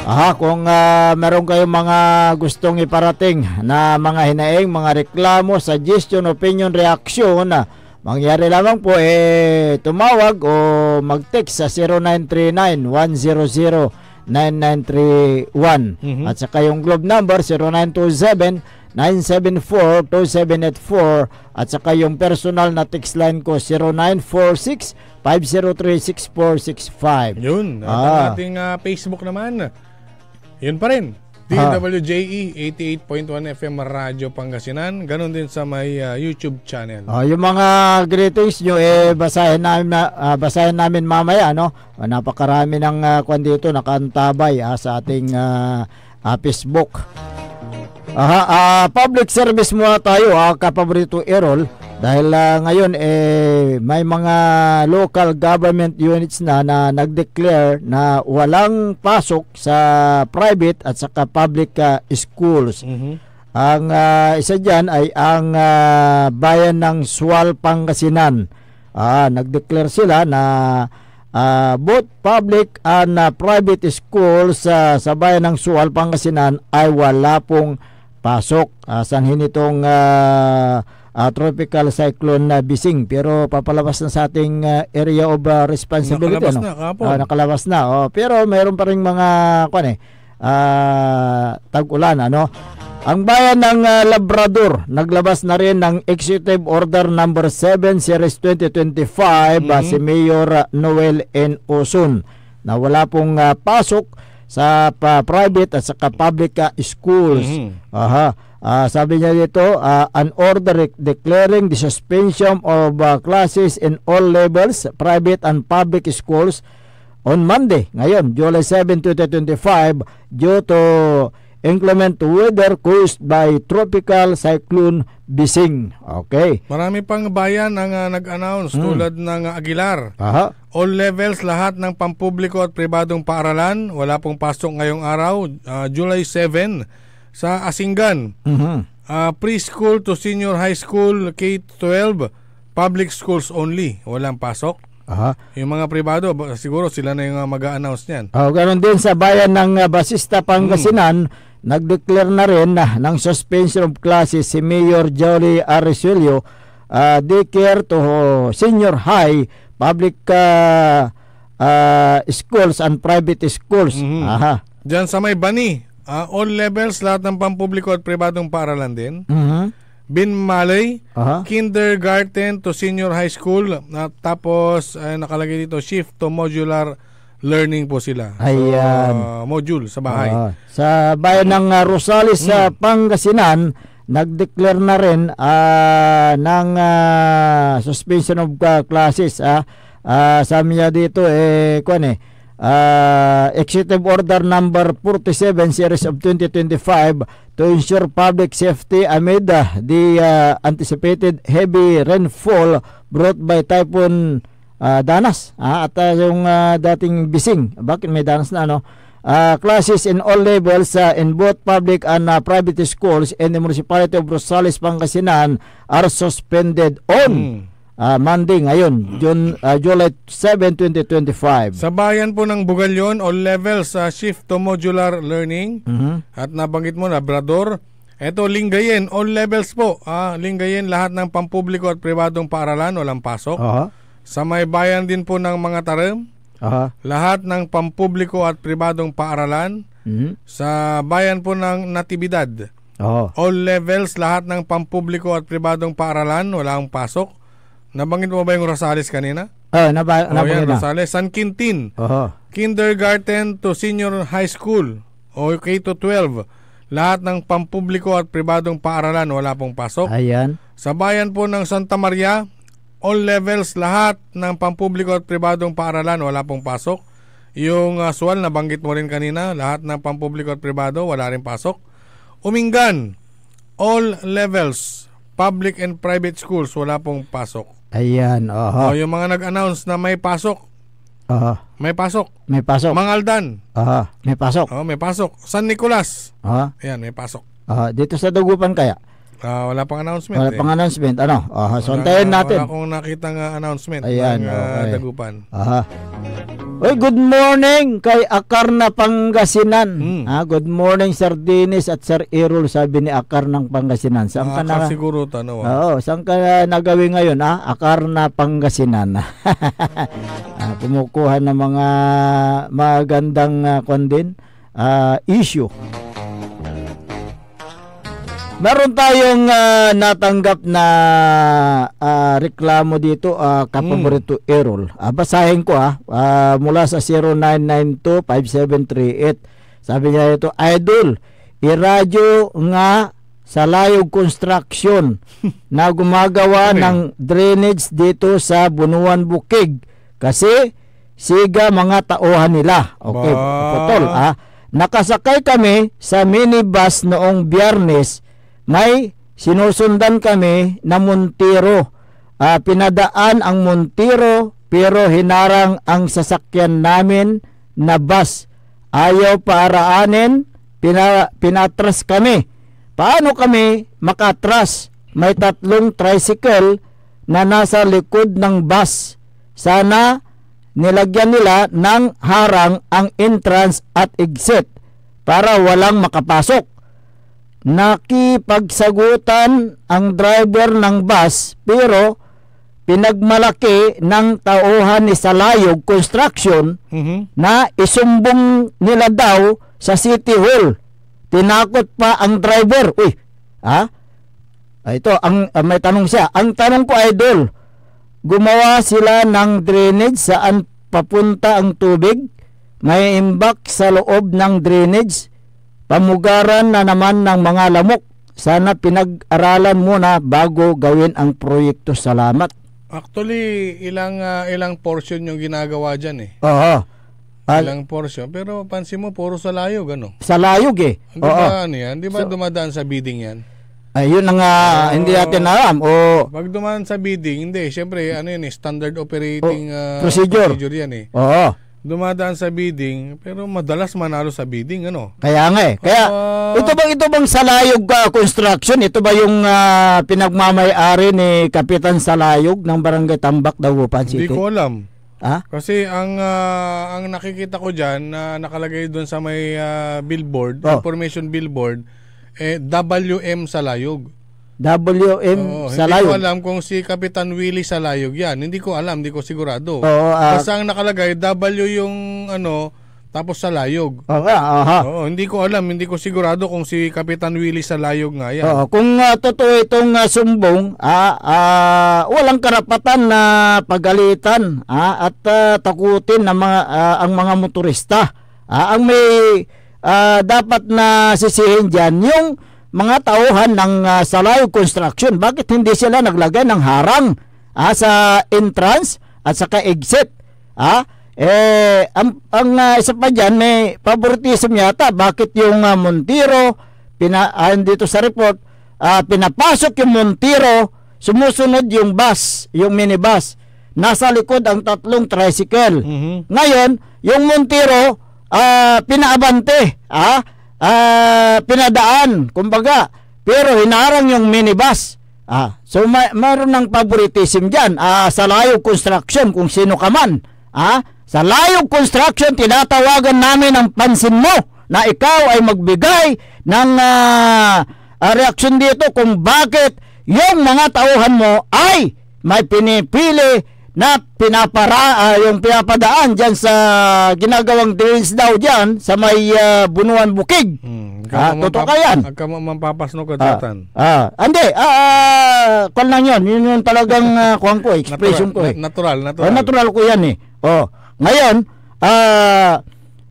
Aha, kung, ah, meron kayong mga gustong iparating na mga hinaing, mga reklamo, suggestion, opinion, reaksyon, ah, mangyari lamang po, eh, tumawag o mag-text sa zero nine three nine, one zero zero, nine nine three one. Mhm. At saka yung Globe number, zero nine two seven, nine seven four, two seven eight four. At saka yung personal na text line ko, zero nine four six, five zero three, six four six five. Yun. At ang Ah. ating, ah, Facebook naman, yun pa rin. Ah. D W J E eighty-eight point one F M Radyo Pangasinan. Ganun din sa may, ah, YouTube channel. Oh, yung mga greetings nyo, eh, basahin namin, ah, basahin namin mamaya, no? Ah, napakarami ng, ah, kwan dito, nakaantabay, ah, sa ating, ah, ah, Facebook. Aha, ah, public service muna tayo, ah, kapaborito Errol. Dahil, ah, ngayon, eh, may mga local government units na, na nag-declare na walang pasok sa private at saka public, ah, schools. Mhm. Ang, ah, isa dyan ay ang, ah, bayan ng Sual, Pangasinan. Ah, nag-declare sila na, ah, both public and, ah, private schools, ah, sa bayan ng Sual, Pangasinan ay wala pong pasok, ah, sanhi nitong, ah, ah, Tropical Cyclone na Bising. Pero papalabas na sa ating, ah, area of, ah, responsibility, Nakalabas ano? na kahapon. Ah, nakalabas na, oh. Pero mayroon pa ring mga, kwan eh, ah, tag-ulan, ano? Ang bayan ng, ah, Labrador, naglabas na rin ng Executive Order number seven series twenty twenty-five, ah, Mhm. si Mayor, ah, Noel N. Osun, na wala pong, ah, pasok sa pa-, private at saka public, ah, schools. Mhm. Aha. Ah, sabi niya dito, ah, an order rec-, declaring the suspension of, ah, classes in all levels, private and public schools, on Monday, ngayon, July seven, twenty twenty-five, due to inclement weather caused by Tropical Cyclone Bising. Okay. Marami pang bayan ang, ah, nag-announce, Hmm. tulad ng, ah, Aguilar. Aha. All levels, lahat ng pampubliko at pribadong paaralan, wala pong pasok ngayong araw, ah, July seven, sa Asingan. Mhm. Ah, preschool to senior high school, K twelve, public schools only, walang pasok. Aha. Yung mga pribado, ba, siguro sila na yung, ah, mag-a-announce niyan. Oh, ganun din sa bayan ng, ah, Basista, Pangasinan, Hmm. nag-declare na rin, ah, ng suspension of classes si Mayor Jolly Arresuello, ah, daycare to senior high, public, ah, ah, schools and private schools. Mhm. Aha. Diyan sa may Bani, ah, all levels, lahat ng pampubliko at pribadong paaralan din. Mhm. Binmaley, Aha. kindergarten to senior high school, at tapos, eh, nakalagay dito, shift to modular learning po sila. So, Ayan. ah, module sa bahay. Oo. Sa bayan ng, ah, Rosales, sa Mm. Pangasinan, nag-declare na rin, ah, ng, ah, suspension of, ah, classes, ah. Ah, sabi niya dito, eh, kuwan eh, ah, Executive Order number forty-seven series of twenty twenty-five to ensure public safety amid, ah, the, ah, anticipated heavy rainfall brought by Typhoon, ah, Danas, ah, at, ah, yung, ah, dating Bising. Bakit may Danas na, ano? Ah, classes in all levels, ah, in both public and, ah, private schools in the municipality of Rosales, Pangasinan are suspended on, Hmm. ah, Monday ngayon, June, ah, July seven, twenty twenty-five. Sa bayan po ng Bugallon, all levels, ah, shift to modular learning. Mhm. At nabanggit mo, Labrador. Eto, Lingayen, all levels po. Ah, Lingayen, lahat ng pampubliko at pribadong paaralan, walang pasok. Aha. Sa may bayan din po ng Mangatarem, Aha. lahat ng pampubliko at pribadong paaralan. Mhm. Sa bayan po ng Natividad, Oo. all levels, lahat ng pampubliko at pribadong paaralan, walang pasok. Nabanggit mo ba yung Rosales kanina? Ah, naba-, Oh, yan, nabanggit na. Rosales. San Quintin, Aha. kindergarten to senior high school o K to twelve, lahat ng pampubliko at pribadong paaralan, wala pong pasok. Ayan. Sa bayan po ng Santa Maria, all levels, lahat ng pampubliko at pribadong paaralan, wala pong pasok. Yung, ah, Sual, nabanggit mo rin kanina, lahat ng pampubliko at pribado, wala rin pasok. Umingan, all levels, public and private schools, wala pong pasok. Ayan, oho. O, yung mga nag-announce na may pasok, Oho. may pasok. May pasok. Mangaldan. Oho, may pasok. Oh, may pasok. San Nicolas. Oho. Ayan, may pasok. Oho, dito sa Dagupan kaya? Ah, wala pang announcement Wala eh. pang announcement. Ano? Oho, so Wala antayin nga, natin. wala akong nakitang, ah, announcement Ayan, ng, ah, okay. Dagupan. Aha. Oy, good morning kay Akar na Pangasinan. Hmm. Ah, good morning, Sir Dennis at Sir Errol, sabi ni Akar ng Pangasinan. Saan ka Akar na siguro, tano, ah. Oo, saan ka nagawin ngayon, ah? Akar na Pangasinan. Ah, kumukuha ng mga magandang, ah, kwan din, ah, issue. Meron tayong, ah, natanggap na, ah, reklamo dito, ah, kapaborito Mm. Errol. Ah, basahin ko, ah. Ah, mula sa zero nine nine two five seven three eight. Sabi niya ito, "Idol, iradyo nga sa Layog Construction na gumagawa Ano yun? ng drainage dito sa Bunuan Bukig. Kasi siga mga tauhan nila." Okay, Ba? putol, ah. Nakasakay kami sa minibus noong Biyernes, may sinusundan kami na Montero. Ah, pinadaan ang Montero, pero hinarang ang sasakyan namin na bus. Ayaw paaraanin, pina-, pinatras kami. Paano kami makatras? May tatlong tricycle na nasa likod ng bus. Sana nilagyan nila ng harang ang entrance at exit para walang makapasok. Nakipagsagutan ang driver ng bus, pero pinagmalaki ng tauhan ni Salayog Construction Mhm. na isumbong nila daw sa City Hall. Tinakot pa ang driver. Uy, ha? Ah, ito, ang, ah, may tanong siya. Ang tanong ko, Idol, gumawa sila ng drainage saan papunta ang tubig? May imbak sa loob ng drainage? Pamugaran na naman ng mga lamok. Sana pinag-aralan muna bago gawin ang proyekto. Salamat. Actually, ilang, ah, ilang portion yung ginagawa dyan eh. Oo. Ah, Ilang portion. Pero pansin mo, puro Salayog, ano? Salayog eh. Di Oo. ba, ano yan? Di ba So dumadaan sa bidding yan? Ayun na nga, Oo. hindi natin alam. O Pag dumaan sa bidding, hindi. Siyempre, ano yan eh, standard operating, O, ah, procedure. procedure yan eh. Oo. Dumadaan sa bidding, pero madalas manalo sa bidding, ano? Kaya nga eh. Kaya, Ah. ito bang, ito bang Salayog, ah, Construction? Ito ba yung, ah, pinagmamay-ari ni Kapitan Salayog ng Barangay Tambak, Dagupan Hindi City? ko alam. Ha? Kasi ang, ah, ang nakikita ko dyan na nakalagay doon sa may, ah, billboard, Oh. information billboard, eh, W M Salayog. W M Oo, hindi ko Salayog. alam kung si Kapitan Willie Salayog yan. Hindi ko alam, hindi ko sigurado. Oo, ah. Basta ang nakalagay, W yung, ano, tapos Salayog. Oo nga, aha. Oo, hindi ko alam, hindi ko sigurado kung si Kapitan Willie Salayog nga yan. Oo, kung, ah, totoo itong, ah, sumbong, ah, ah, walang karapatan na pagalitan, ah, at, ah, takutin ng mga, ah, ang mga motorista. Ah, ang may, ah, dapat na sisihin diyan, yung mga tauhan ng, ah, Salayog Construction. Bakit hindi sila naglagay ng harang, ah, sa entrance at saka exit? Ah, eh, ang, ang, ah, isa pa diyan, may favoritism yata. Bakit yung, ah, Montero, pina-, ah, dito sa report, ah, pinapasok yung Montero, sumusunod yung bus, yung minibus. Nasa likod ang tatlong tricycle. Mhm. Ngayon, yung Montero, ah, pinaabante, ah, ah, pinadaan, kumbaga, pero hinarang yung minibus. Ah, so may, mayroon ng favoritism diyan. Ah, Salayog Construction, kung sino ka man. Ah, Salayog Construction, tinatawagan namin ang pansin mo na ikaw ay magbigay ng, ah, ah, reaksyon dito kung bakit yung mga tauhan mo ay may pinipili na pinapara-, ah, yung pinapadaan diyan sa ginagawang drains daw diyan sa may, ah, Bunuan Bukig. Hmm, Ah, totoo ka yan? Agka mo manpapasnok ed Ah, satan. ah, hindi, ah, kwan lang yun. Yun yung talagang, ah, kwan ko, expression Natural, ko eh. na-, natural, Oh, natural. natural ko yan eh. Oh, ngayon, ah,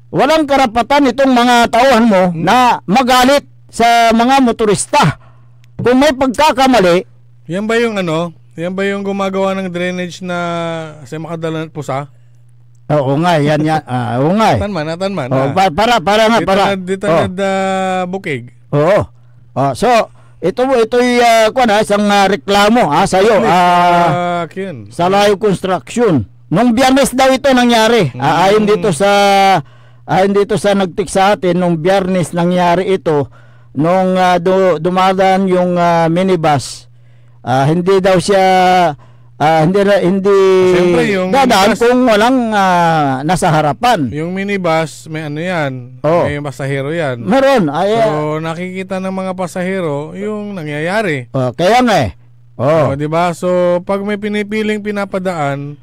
walang karapatan itong mga tauhan mo Hmm. na magalit sa mga motorista. Kung may pagkakamali, Yan ba yung ano? Yan ba yung gumagawa ng drainage na sa makadalan at pusa? Oo nga, yan, yan. Ah, oo nga eh. Atan man, atan man, Oh, ah. pa-, para, para nga, Dito para. na, dito Oh. na da bukig. Oo. Ah, so, ito, ito'y, ah, kuwan, ah, isang, ah, reklamo, ah, sa'yo, Ano, ah, ah, Ken? Salayog Construction. Nung Biyernes daw ito nangyari. Ah, ayon Hmm. dito sa, ayon dito sa nag-text sa atin, nung Biyernes nangyari ito, nung, ah, du-, dumadaan yung, ah, minibus. Ah, hindi daw siya, ah, hindi na, hindi Siyempre, yung dadaan minibus kung walang, ah, nasa harapan. Yung minibus, may ano yan, Oh. may pasahero yan. Meron, ay, So, ah, nakikita ng mga pasahero yung nangyayari. Oh, kaya nga eh. Oh. Oh, di ba? So, pag may pinipiling pinapadaan,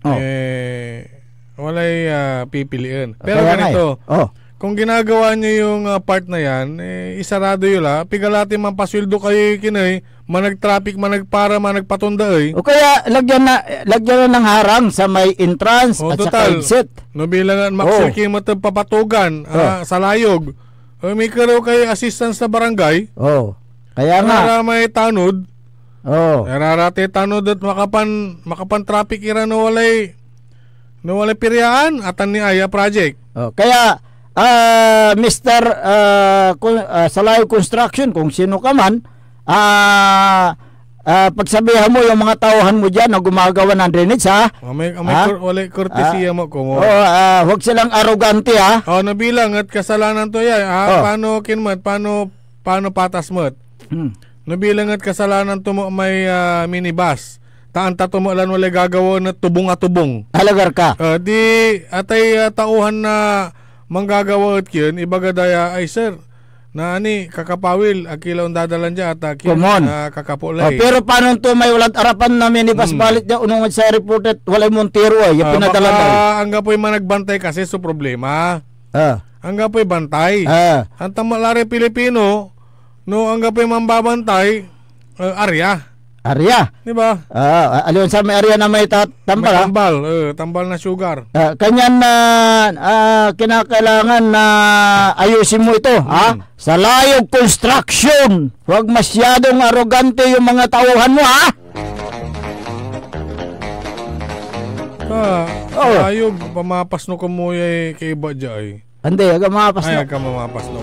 Oh. eh, walay, ah, pipiliin. Pero Kaya nga eh. ganito, Oh. kung ginagawa niyo yung, ah, part na yan, eh, isarado yo la, piga la ti manpasweldo kayo kinay, manag-traffic, managpara, managpatonda, eh. O kaya, lagyan na, lagyan na ng harang sa may entrance Oh, at saka total. exit. No, bilangan, Oh. maksud kayo matag papatugan, Oh. ah, Salayog. Eh, may karaw kayo assistance na barangay. Oh. Kaya nga. Para may tanod. Oh. Ararate tanod et makapan-, makapan-traffic ira no walay, no walay piryaan, atan ni aya project. Oh, kaya, ah, Mister, ah, Kun-, ah, Salayo Construction, kung sino ka man, ah, ah, pagsabihan mo yung mga tauhan mo diyan na gumagawa ng drainage, ha? Oh, may, may Ha? cur-, walay courtesy Ah. mo, kumo. Oh, ah, huwag silang arogante, ha? Oh, nabilang et kasalanan to yan, ha? Oh. Paano kinmat, paano, paano patas met? Hmm. No, bilang et kasalanan to mo may, ah, minibus. Ta anta to mo lan walay gagawaen et tubong a tubong. Alagar ka. Ah, di atay, ah, tauhan na manggagawa et kien, ibaga da ya, "Ay, sir, na ani, kakapawil, ag ki la ondadalan dia, ata kien, Komon. ah, kakapo Oh, lay." pero paano to may walad arapan na minibus Hmm. balit dia, onung ed sa airport et walay Montero ay, ya Ah, pinadala baka na. anggapoy managbantay kasi so problema. Ah. Anggapoy bantay. Ah. Anta met la ray Pilipino, no anggapoy manbabantay, eh, arya. Arya. Di ba? Ah, aliwan sa may arya na may ta-, tambal, May ah. tambal, eh, tambal na sugar. Ah, kanyan na, ah, kinakailangan na ayusin mo ito, ha? Hmm. Sa Layog Construction, huwag masyadong arogante yung mga tauhan mo, ha? Ah, Oh. Ayog, pamapas no kamuya eh, kaiba dia eh. Andi, aga mapas Ay, no. Aga mamapas no.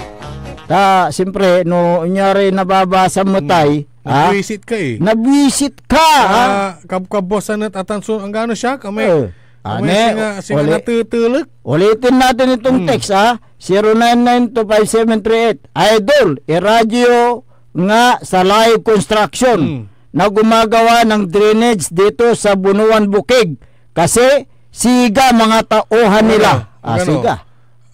Ta, siyempre, no, unyari nababasa mo Hmm. tay, ha? Nabwisit ka eh. Nabwisit ka, ha? Ah, kabkabosan et atan so, anggano siya? Kamay, Eh, kamay ane, singa, singa uli-, natutulog. Ulitin natin itong Hmm. text, ha? Zero nine nine two five seven three eight. Idol, iradyo nga sa Live Construction Hmm. na gumagawa ng drainage dito sa Bunuan Bukig. Kasi siga mga tauhan nila. Ano? Ah, Ano? siga.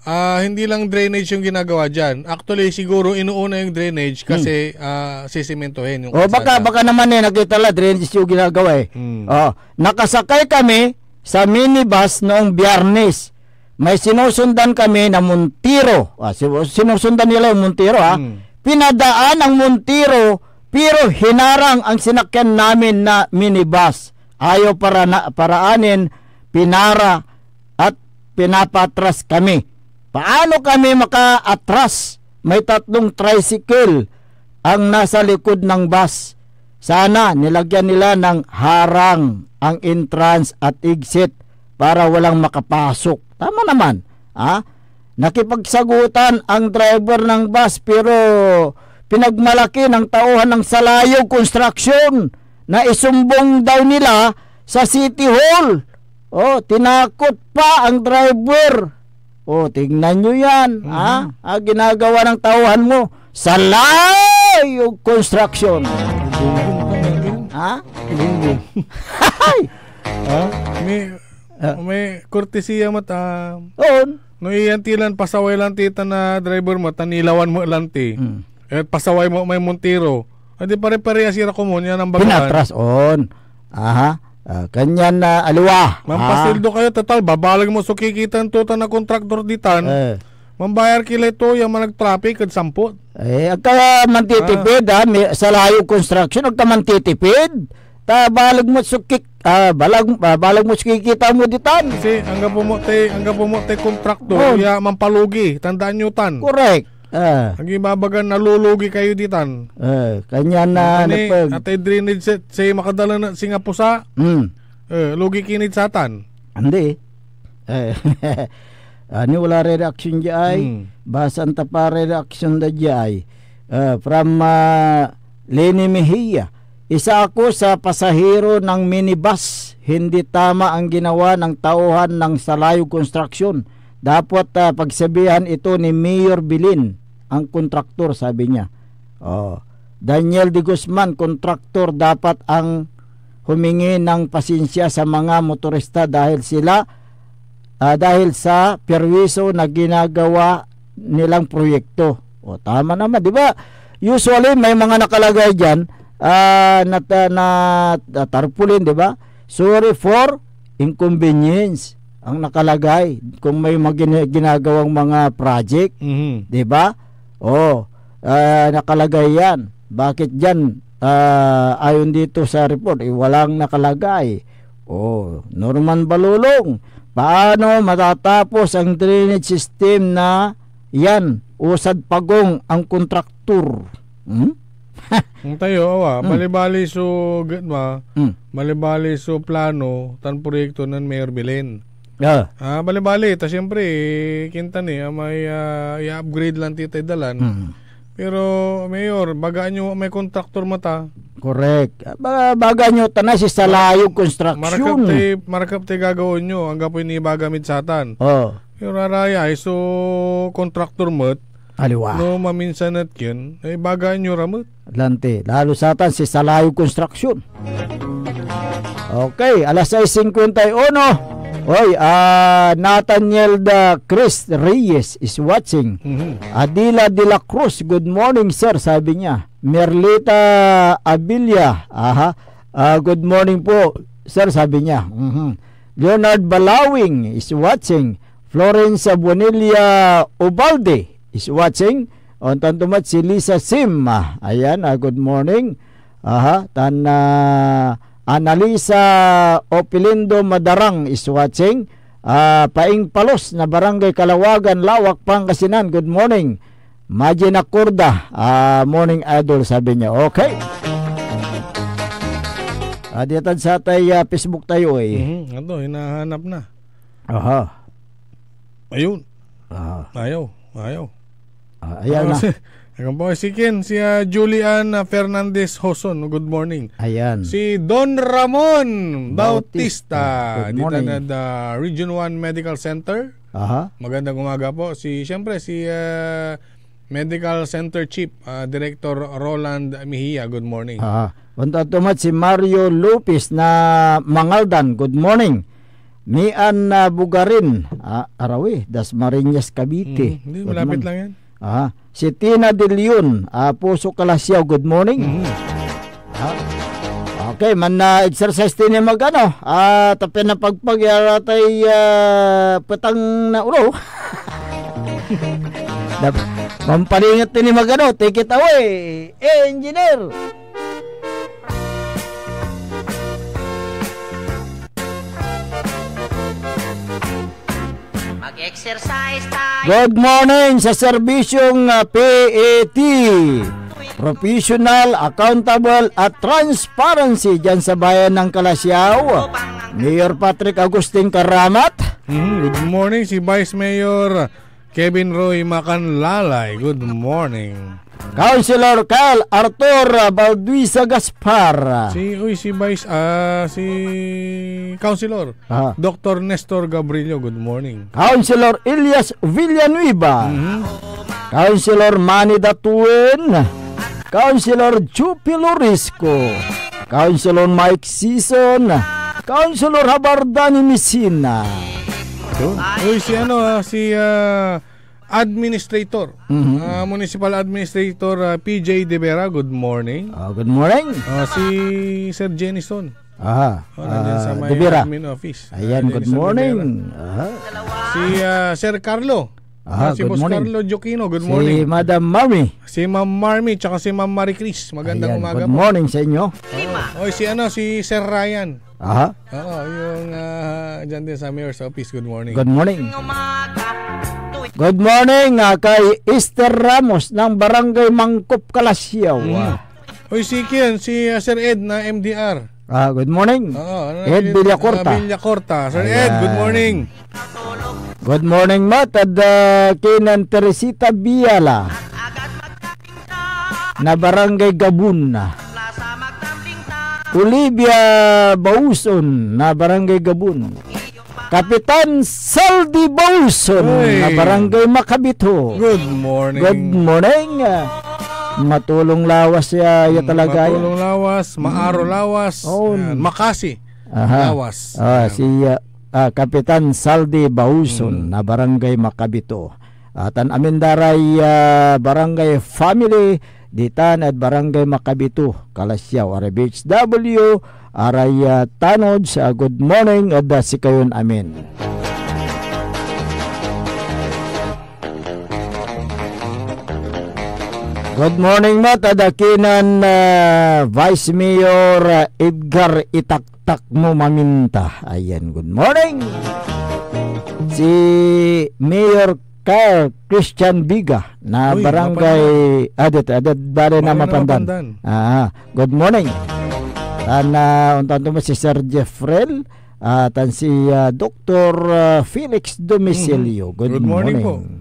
Ah, hindi lang drainage yung ginagawa dyan. Actually, siguro inuuna yung drainage Hmm. kasi, ah, sisimentohin yung O, baka, kalsada. baka naman eh, nakita la, drainage yung ginagawa eh. Hmm. Oh, nakasakay kami sa minibus noong Biyernes. may sinusundan kami na Montero. Ah, si-, sinusundan nila yung Montero, ha? Hmm. Pinadaan ang Montero, pero hinarang ang sinakyan namin na minibus. Ayaw para na, paraanin, pinara at pinapatras kami. Paano kami makaatras? May tatlong tricycle ang nasa likod ng bus. Sana nilagyan nila ng harang ang entrance at exit para walang makapasok. Tama naman, ha? Nakipagsagutan ang driver ng bus, pero pinagmalaki ng tauhan ng Salayo Construction na isumbong daw nila sa City Hall. Oh, tinakot pa ang driver. Oh, tingnan nyo yan, Mhm. ha? Ah, ginagawa ng tauhan mo. Salayo Construction. Bumbong pa natin. Ha? Bumbong. Ha? May, Ah. may kortesiya mo ta. On. No iyan ti lan, pasaway lan ti tan na driver mo, tan ilawan mo lan ti. Hmm. Eh, pasaway mo may Montero. Adi pare-parehas ira komun, yan ang bagaan. Pinatras, on. Aha. Ah, kanyan na aliwa. Mampasildo kayo, total, babaleg mo so kikitan to tan na kontraktor ditan. Eh. Mambayar ki lay to, yan managtraffic ed sampot. Eh, agka mantitipid, Ah. ah, may, Salayo Construction, agka mantitipid. Ta baleg mo so kik-, ah, balag, ah, baleg mo so kikita mo ditan. Kasi anggapo mo tay, anggapo mo tay kontraktor, Oh. ya mampalugi. Tandaan nyo tan. Correct. Ah. Ang ibabagan, nalulugi kayo ditan. Eh, kanyan na Ano ni, nepeg. Atay drainage set, say makadala na singa pusa. Hmm. Eh, lugi kinid satan. Hindi. Eh, ani wala re reaction di ay. Hmm. Basan ta pa re reaction da di ay. Eh, from, ah, Leni Mejia, "Isa ako sa pasahero ng minibus. Hindi tama ang ginawa ng tauhan ng Salayo Construction. Dapat, ah, pagsabihan ito ni Mayor Bilin, ang kontraktor," sabi niya. Oh. Daniel de Guzman, kontraktor dapat ang humingi ng pasensya sa mga motorista dahil sila, ah, dahil sa perwiso na ginagawa nilang proyekto. O, tama naman, di ba? Usually, may mga nakalagay dyan, ah, na, na, na tarpaulin, di ba? "Sorry for inconvenience" ang nakalagay kung may mga gina-, ginagawang mga project, Mhm. di ba? Oh, ah, nakalagay yan. Bakit dyan, ah, ayon dito sa report, eh, walang nakalagay? Oh, Norman Balulong, paano matatapos ang drainage system na yan? Usad pagong ang kontraktor. Hmm? Ang tayo, awa, Hmm. balibali so, get ma, Hmm. balibali so plano tan proyekto nen Mayor Belen. Ah. Ah, balibali, ta siyempre, eh, kinta ni, ah, may, ah, i-upgrade lan ti tay dalan. Hmm. Pero, Mayor, bagaan yo may kontraktor mo ta. Correct. Ba-, bagaan yo ta na si Salayo Construction. Marakep tay, marakep tay gagawaen yo, anggapoy nibaga mid satan. Oh. Pero arayay so kontraktor met, Aliwa. No maminsan et kien, eh, bagaan yo ra met. Lante, lalo satan si Salayo Construction. Okay, alas sais singkwenta y uno. Oy, ah, Nathaniel da Chris Reyes is watching. Mhm. Adila de la Cruz, "Good morning, sir," sabi niya. Merlita Abilia, aha, ah, "Good morning po, sir," sabi niya. Mhm. Leonard Balawing is watching. Florence Bonilla Ubalde is watching. Ontan to met si Lisa Sim. Ah, ayan, ah, good morning. Aha, tan, ah, Analisa Opilindo Madarang is watching. Ah, Paing Palos na Barangay Kalawagan, Laoac, Pangasinan, good morning. Majin Acorda, ah, morning idol, sabi niya. Okay. Ah, diatad sa tay, ah, Facebook tayo, eh. Mhm, ato, hinahanap na. Aha. Ayun. Aha. Ayaw, ayaw. Ah, ayan Ah, na. si, ayan po, si Ken, si, ah, Julian, ah, Fernandez Hoson, good morning. Ayan. Si Don Ramon Bautista, Bautista, good morning. Dito na the Region one Medical Center. Aha. Magandang umaga po. Si, siyempre, si, ah, Medical Center Chief, ah, Director Roland Mejia, good morning. Aha. Ontan to met si Mario Lopez na Mangaldan, good morning. Mian, ah, Bugarin, ah, Arawi, Dasmariñas, Cavite. Mhm. Hindi, good malapit morning. Lang yan. Aha. Si Tina De Leon, ah, Poso, Calasiao, good morning. Mhm. Ah, Okay, man na exercise ti ni magano. Ah, ta pinapagpag yara tay, ah, petang na olo. Dap-, mampalinget ti ni magano, take it away. Eh, engineer. Mag-exercise tayo. Good morning sa serbisyong, ah, P A T, Professional, Accountable at Transparency dyan sa bayan ng Calasiao, Mayor Patrick Agustin Karamat. Mhm, good morning, si Vice Mayor Kevin Roy Macanlalay. Good morning. Councilor Kyle Arthur Balduisa Gaspar. Si, uy, si Vice, ah, si Councilor Ah. Doctor Nestor Gabrilio, good morning. Councilor Elias Villanueva. Mhm. Councilor Manny Datuen. Councilor Jupi Lorisco. Councilor Mike Sison. Councilor Habardani Messina. Yun. Uy, si ano, ah, si, ah, Administrator, Mhm. ah, Municipal Administrator, ah, P J De Vera, good morning. Ah, good morning. Ah, si Sir Jenison. Aha. Oh, nandyan sa Ah, may De Vera. Admin office. Ayan, Ah, good Jenison De morning. Vera. Aha. Si, ah, Sir Carlo. Aha, Ah, si good Boss morning. Carlo Giocchino, good Si morning. Madam Marmy. Si Ma'am Marmy, tsaka si Ma'am Marie Chris. Magandang Ayan, umaga good po. morning sa inyo. Oo. Oy, si ano, si Sir Ryan. Aha. Oo, yung, ah, dyan din sa mayor's office. Good morning. Good morning. Good morning, ah, kay Esther Ramos ng Barangay Mangkop, Calasiao. Mm. Ah. Oy, si Kian, si, ah, Sir Ed na M D R. Ah, good morning. Oo, ano na Ed yun? Villacorta. Ah, Villacorta. Sir Ed, good Ayan. morning. Good morning, Mat, ed, ah, kinen Teresita Biala na Barangay Gabun. Olivia Bauson na Barangay Gabun. Kapitan Saldi Bauson Hey. na Barangay Makabito. Good morning. Good morning. Ah, matulong lawas ya, ya Mm, talaga ya. matulong lawas, maaro Mm. lawas, Oo. yan, makasi Aha. lawas. Ah, Yan. si, ah, ah, Kapitan Saldi Bauson Mm. na Barangay Makabito. Ah, tan amin da ray, ah, barangay family ditan ed Barangay Makabito, Calasiao, aray B H W, aray, ah, Tanods, ah, good morning ed, ah, sikayon amin. Good morning met ed akinan, ah, Vice Mayor, ah, Edgar Itak tak mo maminta. Ayan, good morning. Si Mayor Kyle Christian Biga na Uy, barangay, Mapandan. ah, dito, ah, dito, bale na Barangay na Mapandan. Mapandan. Ah, good morning. Tan, ah, ontan to met si Sir Jeffrel, ah, tan si, ah, Doktor, ah, Felix Domicelio. Mhm. Good Good morning po. morning.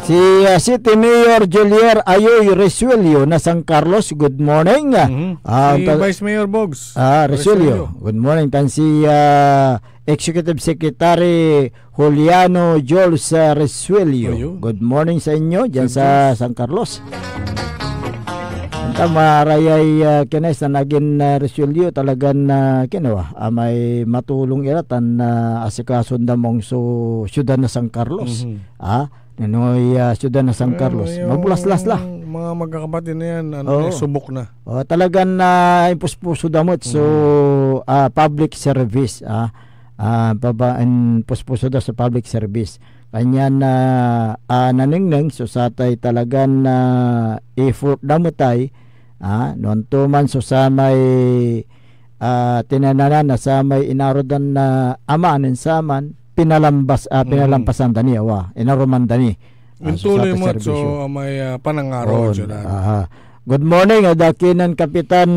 Si, ah, City Mayor Julier Ayoy Resuelio na San Carlos, good morning. Mhm. Ah, Si ta- Vice Mayor Bogs Ah, Resuelio, Resuelio. good morning. Tan si, ah, Executive Secretary Juliano Jules, ah, Resuelio. Ayun. Good morning sa inyo dyan Good sa morning. San Carlos. Anta, marayay, ah, kines na nagin, ah, Resuelio, talagan, ah, kinawa, ah, may matulong ira tan, ah, asikason da mong so siyudad na San Carlos. Mhm. Ah, nanoy, ah, siyudad na San Carlos. Ayun, yung Mabulaslas la. mga magkakapatid na yan, ano Oo. na, subok na. Oh, talagan, ah, impuspuso da met so, Mhm. ah, public service, ah. Ah, paba-, impuspuso da so public service. Kanyan, ah, ah, nanengneng so satay talagan, ah, effort da met ay, ah, no anto man so samay, ah, tinananan na samay inaro dan, ah, ama nen saman, pinalambas, ah, Mhm. pinalampasan da ni, awa, inaruman da ni, ah, so Intuloy satay mo, so, serbisyo. ah, may, ah, panangaro On, dyan, ah. aha. Good morning, ed akinan Kapitan,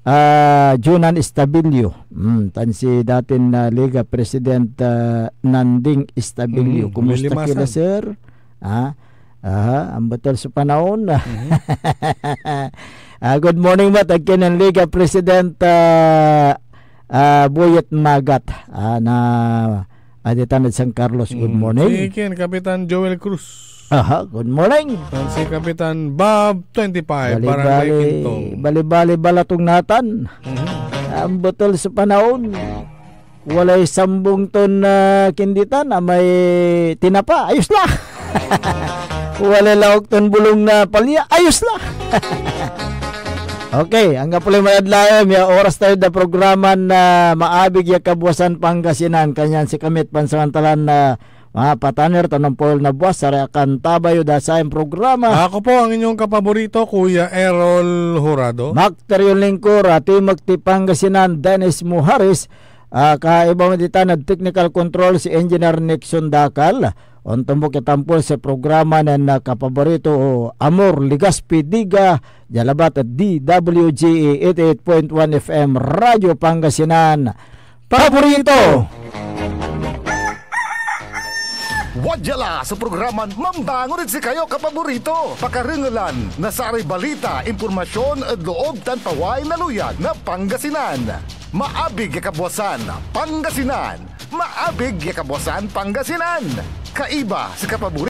ah, Junan Estabilio. Mm, tan si datin, ah, Liga President, ah, Nanding Estabilio. Mm, Kumusta Lilimasan. kila, sir? Ah, aha, ambetel so panaon. Mhm. Ah, good morning met ed kinen Liga President, ah, ah, Boyet Magat, ah, na, ah, ditan ed San Carlos. Good Mm. morning. Si ken Kapitan Joel Cruz. Aha, good morning. Tan si Kapitan Bob twenty-five, Barangay Bali-bali, Kintong. bali-bali, balatong natan. Mhm. Ambetel so panaon. Walay sambung ton, ah, kinditan, ah, may tinapa. Ayos la. Walay laok ton bulong na palya. Ayos la. Okay, anggapo lay mayad laem ya oras tayo da programa na Maabig ya Kabuasan Pangasinan. Kanyan si kamit pansamantalan na mga pataner, tanong Paul na buas, saray akantabay da sayan programa. Ako po ang inyong kapaborito, Kuya Errol Jurado. Makter yung lingkor, ah, Team Active Pangasinan, Dennis Muharis, ah, kaiba mo ditan na technical control si Engineer Nixon Dacal. Ontombok ya tampol sa programa nen, ah, kapaborito, o Amor Legaspi Diga, dia labat ed D W G A eighty-eight point one F M, Radyo Pangasinan. Paborito! Wadya la so programan mambangon ed sikayo, kapaborito. Pakarengelan na saray balita, impormasyon ed loob tan paway na luyag na Pangasinan. Maabig ya Kabuasan, Pangasinan. Maabig ya Kabuasan, Pangasinan. Kaiba si kapaborito.